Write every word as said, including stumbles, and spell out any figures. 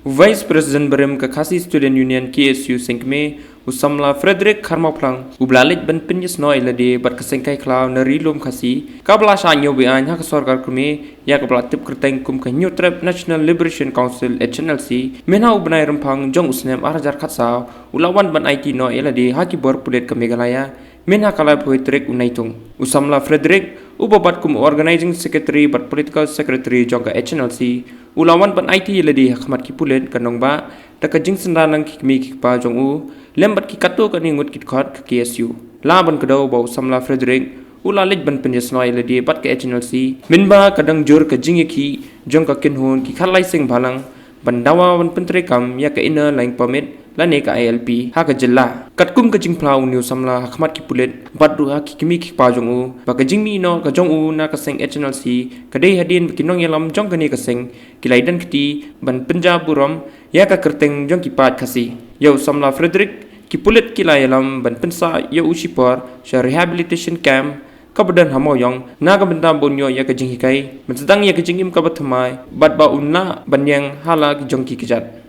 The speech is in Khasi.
Vice President barim ka Khasi Student Union K S U seng kmie, u samla Frederick Kharmawphlang, u ba la leit ban pynïasnoh ïa lade bad ka seng kai khlaw na Ri Lum Khasi, kaba la shah ñiew be-aiñ ha ka sorkar kmie, ïa kaba la tip kyrteng kum ka Hynñiewtrep National Liberation Council H N L C, mynha u bnai Rymphang jong u snem ar hajar khatsaw, u la wan ban aiti noh ïa lade ha ki bor pulit ka Meghalaya, mynha ka laiphew tarik u Naitung. U samla Frederick, u ba bat kum u Organizing Secretary bad Political Secretary jong ka H N L C, u la wan ban aiti ïa lade ha khmat ki pulit ka nongbah, da ka jingsynran lang ki kmie ki kpa jong u, lem bad ki katto katne ngut ki dkhot ka K S U. La ban kdew ba u samla Frederick, u la leit ban pynïasnoh ïa lade bad ka H N L C, mynba ka dang jur ka jingïakhih jong ka kynhun ki khatlai seng bhalang, ban dawa ban pyntreikam ïa ka Inner Line Permit, lane ka I L P, ha ka jylla. Katkum ka jingphla une u samla ha khmat ki pulit, bad ruh ha ki kmie ki kpa jong u, ba ka jingmih noh ka jong u na ka seng H N L C, ka dei hadien ba ki nongïalam jong kane ka seng, ki la ïadon kti, ban pynjah burom, ïa ka kyrteng jong ki paid Khasi. Ïa u samla Frederick, ki pulit ki la ïalam, ban pynsah, ïa u shipor, sha rehabilitation camp, kaba don ha Mawïong, na ka bynta ba un ïoh ïa ka jinghikai, ban sdang ïa ka jingim kaba thymmai, bad ba un lah ban ïeng ha la ki jong ki kjat.